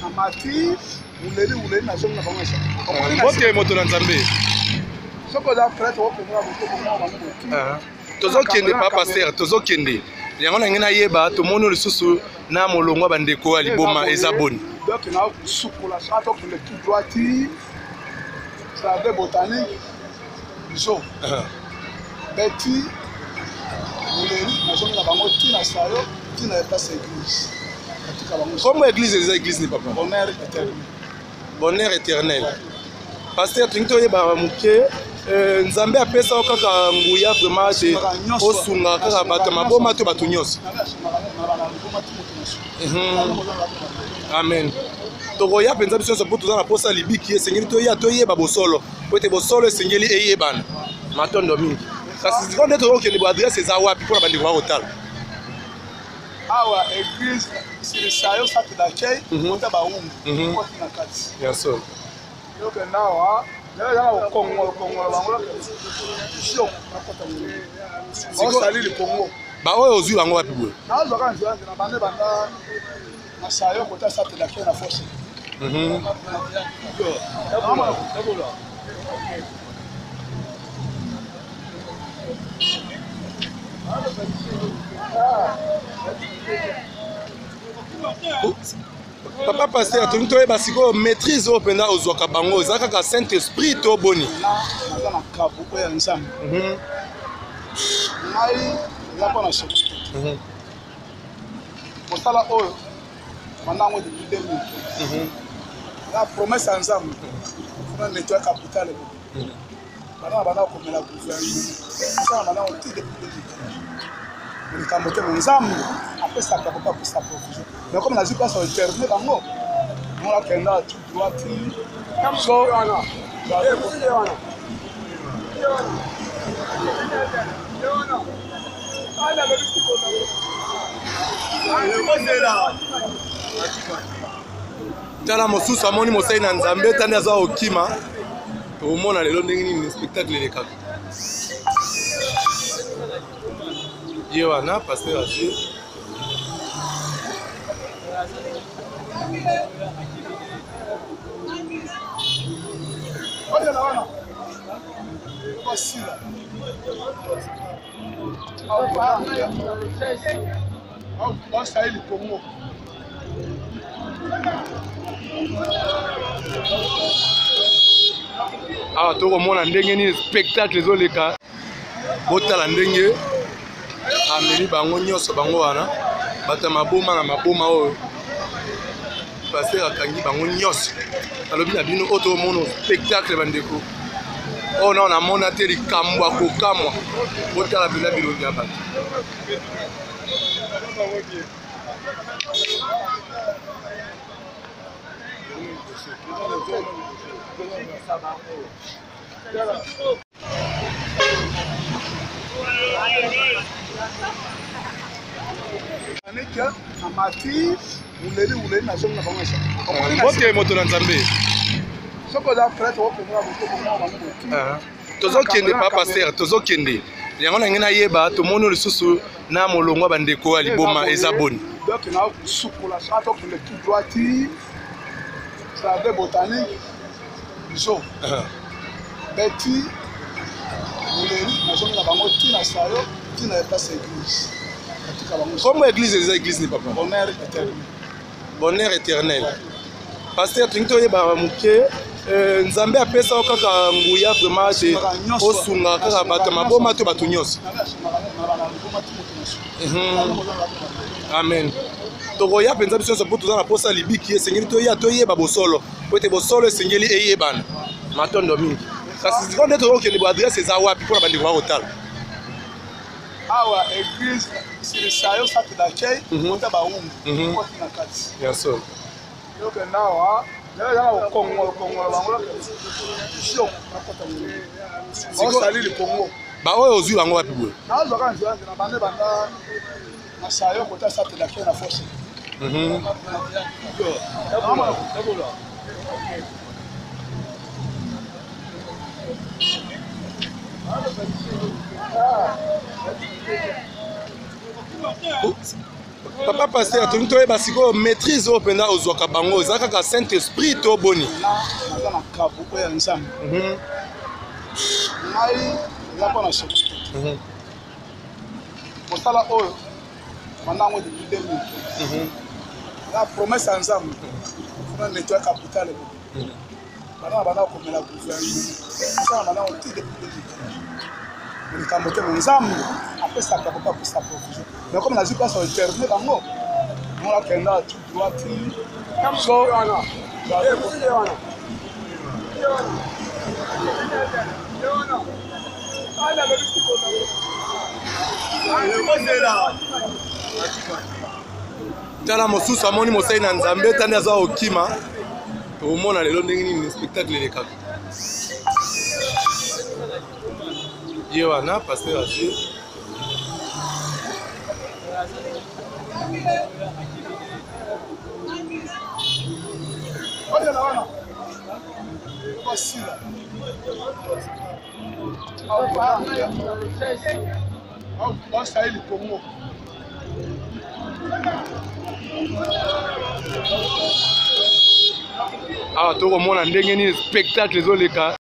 Namati uleli uleli, nazongi na bango. Mbote, moto na Nzambe. Soki oza prêtre, okendela moto komona bango. Tozokende, pa pasteur, tozokende. Yango na ngai nayeba, tomoni lisusu na molongo ya bandeko ya liboma, eza boni? Donc nakosukola, soki tokende tout droit ti jardin botanique, biso beti muleri, nazongi na bango ti na sayo, ti na place église. Natika bango. Kombo église eza église ni, papa? Bonheur éternel. Bonheur éternel. Pasteur, tolingi toyeba moke, Nzambe apesa yo kaka nguya vraiment te osunga kaka bato ya maboma to bato nyonso? Amen. Tokoya mpenza biso nyonso mpo toza na posa libiki. Esengeli toya toyeba bosolo, po ete bosolo esengeli eyebana. Matondo mingi. Kasi sikoyo nde tozokende bo, adresse eza wapi mpona bandeko bakotala? Awa église silisayo, centre d'accueil, ota baumbu, koti na kati. Ya solo. Yokenda awa, eza kongola kongola bango sio nakota osalili Kongo. Baoyo ozwi bango wapi boye? Nazwaka nzela nzela, bande banda na sayo, kota centre d'accueil na force. Papa pasteur, tolingi toyeba sikoyo, maîtrise oyo mpenza ozwaka bango eza kaka Saint Esprit to boni? Naza na kabu oyo ya Nzambe. Ngai eza mpo na soki te. Mosala oyo banda yango depuis 2000, eza promesse ya Nzambe. Mpona nettoyer capitale, bana banda komela gouvernement, mosala banda yango ti depuis 2000. Likambo te, Nzambe apesaka, papa apesa provision. Mais comme nazwi place interne bango, ngo nakenda tout droit ti so. Tala, mosusu amoni mosali na Nzambe, tandi aza kokima. Tokomona lelo ndenge nini spectacle elekaka. Ye wana pasteur azwi. Ozela wana basila basaheli Congo. Awa tokomona ndenge nini spectacle ezoleka. Botala ndenge amemi bango nyonso, bango wana bato ya maboma na maboma oyo. Pasteur akangi bango nyonso. Alobi na bino, oyo tokomona spectacle, bandeko, oyo nao namona te, likambo ya kokamwa. Botala mpenza bilongi ya bato. Anike amati uleli uleli, nazongi na bango. Mbote, moto na Nzambe. Soki oza prêtre, okendela moto komona bango. Tozokende, pa pasteur, tozokende. Yango na ngai nayeba, tomoni lisusu na molongo ya bandeko ya liboma, eza boni? Donc nakosukola, soki tokende tout droit ti jardin botanique, biso beti muleri, nazongi na bango ti na sayo, ti na place église. Natika bango. Kombo église eza église ni, papa? Bonheur éternel. Bonheur éternel. Pasteur, tolingi toyeba moke, Nzambe apesa yo kaka nguya vraiment te osunga kaka bato ya maboma to bato nyonso? Amen. Tokoya mpenza biso nyonso mpo toza na posa libiki. Esengeli toya toyeba bosolo, po ete bosolo esengeli eyebana. Matondo mingi. Kasi sikoyo nde tozokende bo, adresse eza wapi mpona bandeko bakotala? Awa église silisayo, centre d'accueil, ota baumbu, koti na kati. Ya solo. Yokenda awa, eza kongola kongola bango sio nakota osalili Kongo. Baoyo ozwi bango wapi boye? Nazwaka nzela nzela, bande banda na sayo, kota centre d'accueil na force. Papa pasteur, tolingi toyeba sikoyo maîtrise oyo mpenza ozwaka bango eza kaka Saint Esprit to boni? Naza na kabu oyo ya Nzambe. Ngai eza mpo na sécurité. Mosala oyo banda yango depuis 2000. Eza promesse ya Nzambe. Mpona nettoyer capitale. Bana banda komela gouvernement. Mosala banda yango ti depuis 2000. Likambo te, Nzambe apesaka, papa apesa provision. Mais comme nazwi place alterner bango, ngo nakenda tout droit ti so. Tala mosusu amoni mosali na Nzambe tandi aza kokima. Tokomona lelo ndenge nini spectacle elekaka. Ye wana pasteur azwi. Ozela wana basila basaheli Congo. Awa tokomona ndenge nini spectacle ezoleka.